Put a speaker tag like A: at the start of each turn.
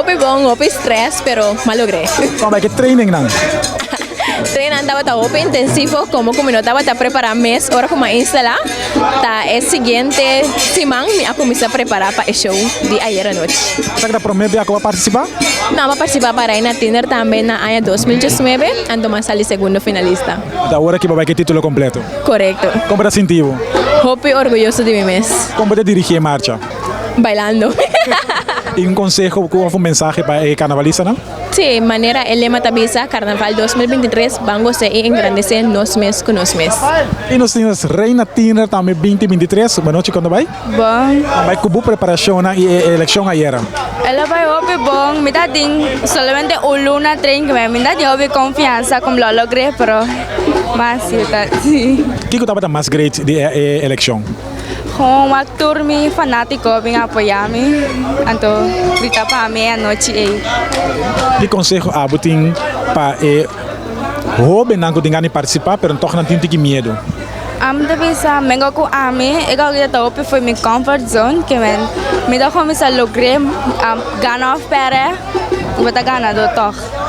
A: Hopi bon, hopi stress, pero m'a logr'é.
B: Kon a bai ku e training nan?
A: Training tabata hopi intensivo, komo ku mi no tabata prepará mes ora ku mi a instalá. Ta e siguiente siman mi a kuminsá prepará pa e show di ayera nochi.
B: Esaki ta promé bia ku bo a partisipá?
A: No, mi a partisipá pa Reina Tiener tambe na aña 2019, anto mi a sali segundo finalista.
B: Anto awor aki bo bai ku e título kompleto?
A: Korekto.
B: Kon bo ta sinti bo?
A: Hopi orguyoso di mi mes.
B: Kon bo ta dirigí e marcha?
A: Bailando.
B: I un konseho òf un mensahe pa e karnavalistanan?
A: Sí, manera e lema ta bisa, Karnaval 2023, ban gos'é i engrandesé nos mes ku nos mes.
B: I nos tin nos Reina Tiener tambe 2023. Buenochi, kon ta bai?
C: Bon.
B: Kon bai ku bo preparashonnan i e elekshon ayera?
C: El a bai hopi bon. Mi ta tin solamente un luna train ku mi. Mi ta tin hopi konfiansa ku mi lo logr'é, pero mas si ta si.
B: Kiko tabata mas great di e elekshon?
C: Gewoon wak tur mi fanátiko bin apoyá mi, anto grita pa mi e anochi ei.
B: Ki konseho abo tin pa e hóbennan ku tin gana di partisipá pero tòg nan tin tiki miedu?
C: Ami ta bisa mengo ku ami e kòke ta hopi for mi comfort zone ke men mi ta kuminsá logr'é gana òf pèrdè bo ta ganadó tòg.